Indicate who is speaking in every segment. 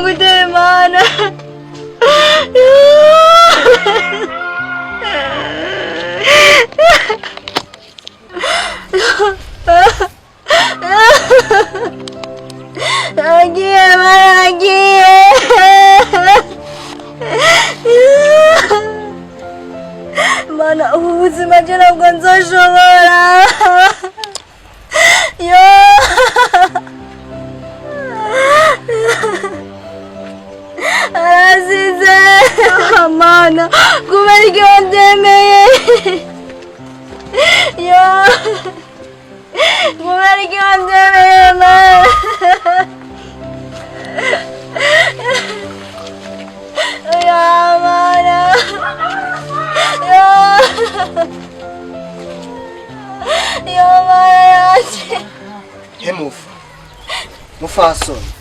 Speaker 1: Gute Mana. Aragiye baragiye. Mana, ubu buzima je ntabwo nzoshobora. Yo, arasize. Mana, kubera iki wabyemeye? Yo, kubera iki wabyemeye, Mana? Ya Mana, yo, yo, Mana yanje.
Speaker 2: Hemufa mufasoni,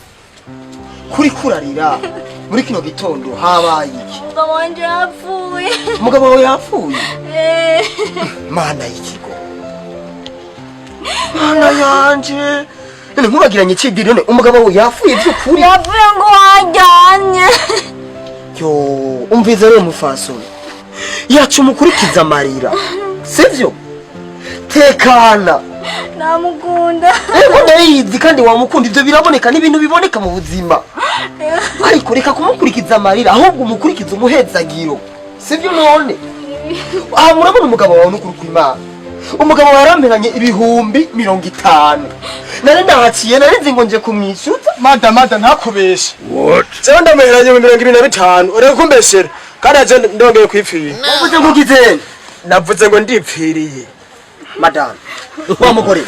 Speaker 2: kuri kurarira muri kino gitondo, habaye iki?
Speaker 1: Umugabo wanje yapfuye.
Speaker 2: Umugabo wawe yapfuye?
Speaker 1: Eh.
Speaker 2: Mana y'ikigo, Mana yanje, none nkubagiranye ikidiri, none umugabo wawe yapfuye by'ukuri?
Speaker 1: Yapfuye ngo wajyanye.
Speaker 2: Yo, umvize rero mufasoni, yacu umukurikiza amarira, sivyo? Tekana.
Speaker 1: Namukunda.
Speaker 2: Ego, ndayizi kandi wamukunda, ibyo biraboneka, n'ibintu biboneka mu buzima, ariko reka kumukurikiza amarira, ahubwo umukurikize umuhezagiro, sivyo? None aha murabona umugabo wawe, n'ukuri kw'Imana, umugabo wawe yaramperanye 50,000, nari nahaciye, nari nzi ngo nje kumwishyuza.
Speaker 3: Mada, mada, ntakubeshe, jewe ndamuheranye mu 25, ureka kumbeshera, kandi aje ndongeye kwipfira.
Speaker 2: Wavuze ngo ugizene?
Speaker 3: Navuze ngo ndipfiriye.
Speaker 2: Madame, wa mugore,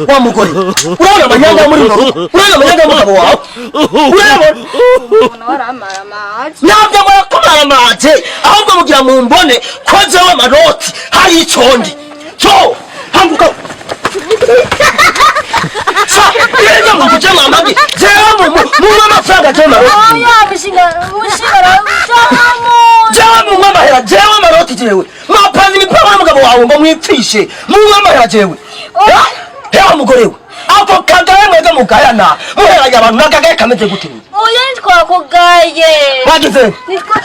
Speaker 2: wa mugore, urabona amanyanga yo muri runo rugo? Urabona amanyanga y'umugabo wawe? Urabona?
Speaker 1: Umuntu waramaramaje.
Speaker 2: Ntabwo murakumaramaje, ahubwo mugira mu mbone ko jewe amanoti hari ico ndi cyo. Hanguka sa ibyo mukuje mwamagi, jewe munywe amafaranga, jewe amaroti.
Speaker 1: Oya, mushinga, mushinga rawushamo.
Speaker 2: Jewe munywe amahera, jewe amaroti, jewe mwapanze imipango n'umugabo wawe ngo mwipfishe, munywe amahera jewe. Hewa mugore we, ako kagaye mwebwe mugayana muheranye abantu n'akagaye kameze gute?
Speaker 1: Oya, ntitwakugaye.
Speaker 2: Mwagize
Speaker 1: Nitwa